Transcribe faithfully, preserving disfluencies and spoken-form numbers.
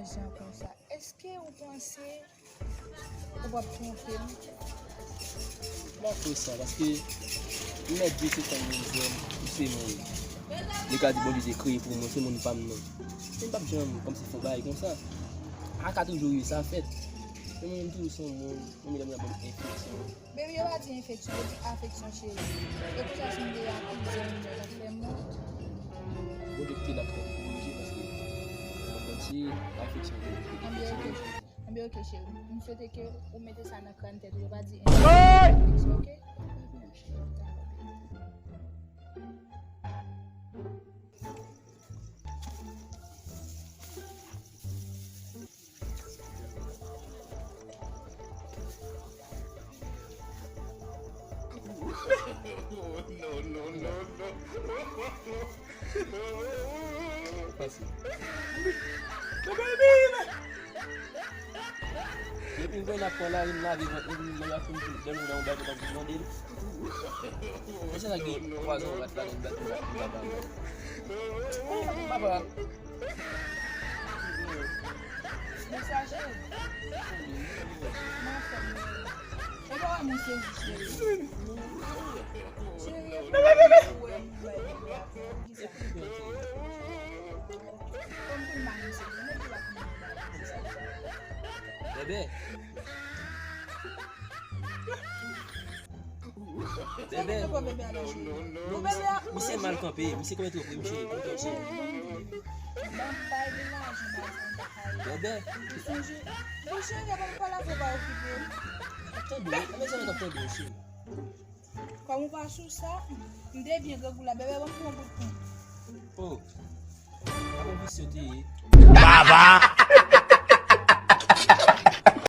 Jan konsa. Èske ou panse ou p ap twonpe m? M pa kwè sa, paske m mèt di se fanm mwen m jwenn, m se moun. Li ka di Bondye te kreye pou mwen, se moun pa m nan. Men m p ap janm kòmsi fè yon bagay konsa. A ka toujou rive, sa fèt. Men mwen menm toujou se yon moun, mwen menm lè mwen ap ban m enfeksyon. Baby, yo pa di enfeksyon, yo di afeksyon, cheri. E konsa, si m te akize moun, yo t ap fè m wont. Bondye kite l ap korije, paske m ap di afeksyon, yo di afeksyon. Anben, ok, cheri. M swete ke ou mete sa nan kràn tèt ou, yo pa di enfeksyon, ok? Depi m wè n ap pran lari, m lave vant mwen, m ap fin dòmi nan yon bagay m ap mande l. Mwen se sa gen pwazon rat la nan bèt mwen, m ap mande. Papa. Bonswa, cheri. Kòman w fè m? Ou pa wè m sezi, cheri? Cheri, e pou ou wè m bay. Kisa? Kòm pou m pa mwen sezi, mwen ki la pou mwen bay. Kisa? Bebe. Bebe. Sa ki te pran bebe a la, cheri? Non, bebe a, misye mal kanpe, misye konmet twòp wi, misye. Ban m bay de lajan, bay sa m ta bay. Bebe. Ou sonje? Bon, cheri, ban m pale avè w, pa okipe m. Ap tande w, mezanmi, ap tande w, cheri. Kòm ou pa sou sa, m te byen grangou la, bebe, ban m pran yon bout pon. Oh. Apa visye w te ye? Baba!